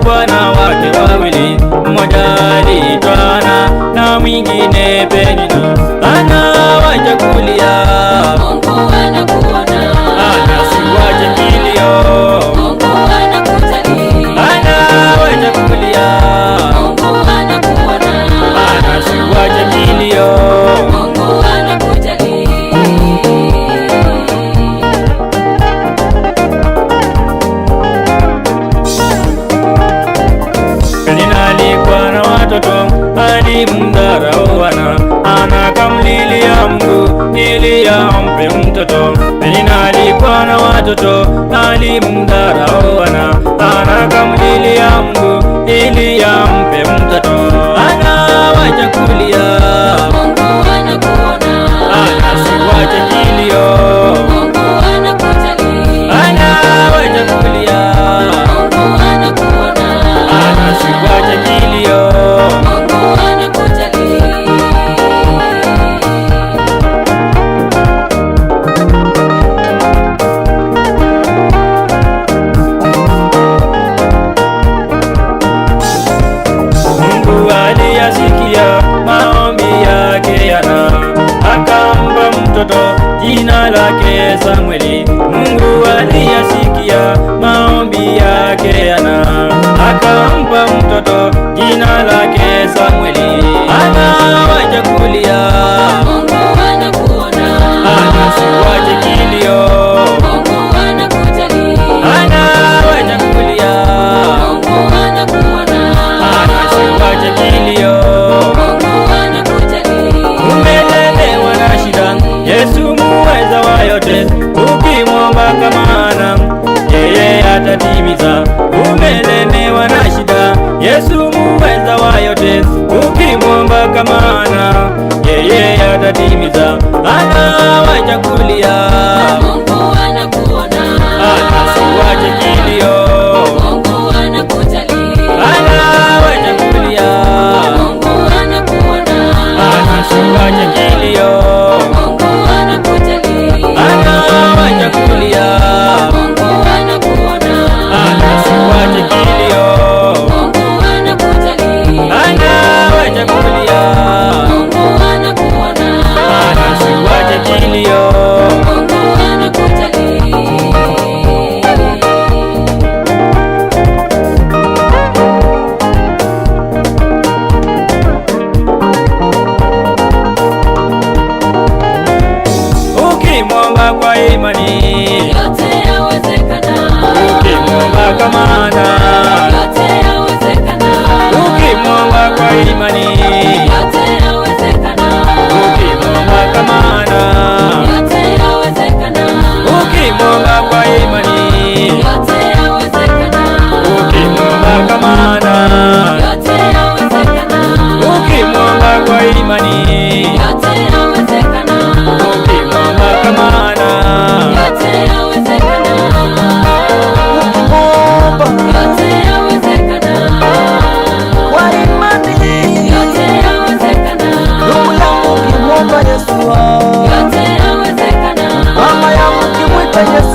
Alikuwa na wake wawili, mmoja aliitwa Hana na mwingine Penina. Hana wacha kulia, Mungu anakuona. Hana siwache kilio. Mungu anakujali. Hana wacha kulia, Mungu anakuona. Hana siwache kilio. Mungu anakujali. Penina alikuwa na watoto, alimdharau Hana. Hana akamlilia Mungu ili ampe mtoto. Penina alikuwa na watoto, alimdharau Hana. Hana akamlilia Mungu ili ampe mtoto. Hana wacha kulia, Mungu anakuona. Hana siwache kilio. Mungu anakujali. Hana wacha kulia, Mungu anakuona. Hana siwache kilio. Mungu anakujali. Mungu aliyasikia maombi yake Hana, akampa mtoto jina lake Samweli. Mungu aliyasikia maombi yake Hana, akampa mtoto jina lake Samweli. Hana wacha kulia, Mungu anakuona. Hana siwache kilio. Mungu anakujali. Hana wacha kulia, Mungu anakuona. Hana siwache kilio. Mungu anakujali. Umelemewa na shida, Yesu muweza wa yote, ukimwomba kama Hana, yeye atatimiza. Umelemewa na shida, Yesu muweza wa yote, ukimwomba kama Hana, yeye atatimiza. Hana wacha kulia, Mungu anakuona. Hana siwache kilio. Mungu anakujali. Hana wacha kulia, Mungu anakuona. Hana siwache kilio. Mungu anakujali. Hana wacha kulia, Mungu anakuona. Hana siwache kilio. Mungu anakujali. Hana wacha kulia, Mungu anakuona. Hana siwache kilio. Mungu anakujali. Ukimwomba kwa imani, Yote yawezekana. ukimwomba kama Hana, Yote yawezekana. ukimwomba kwa imani, Yote yawezekana. ukimwomba kama Hana, Yote yawezekana. ukimwomba kwa imani, Yote yawezekana. ukimwomba kama Hana, Yote yawezekana. ukimwomba kwa imani, Yote yawezekana. ukimwomba kama Hana. Yote yawezekana. Ukimwomba Yote yawezekana. kwa imani, Yote yawezekana. ndugu yangu, ukimwomba Yesu, Yote yawezekana. mama yangu, ukimwita Yesu.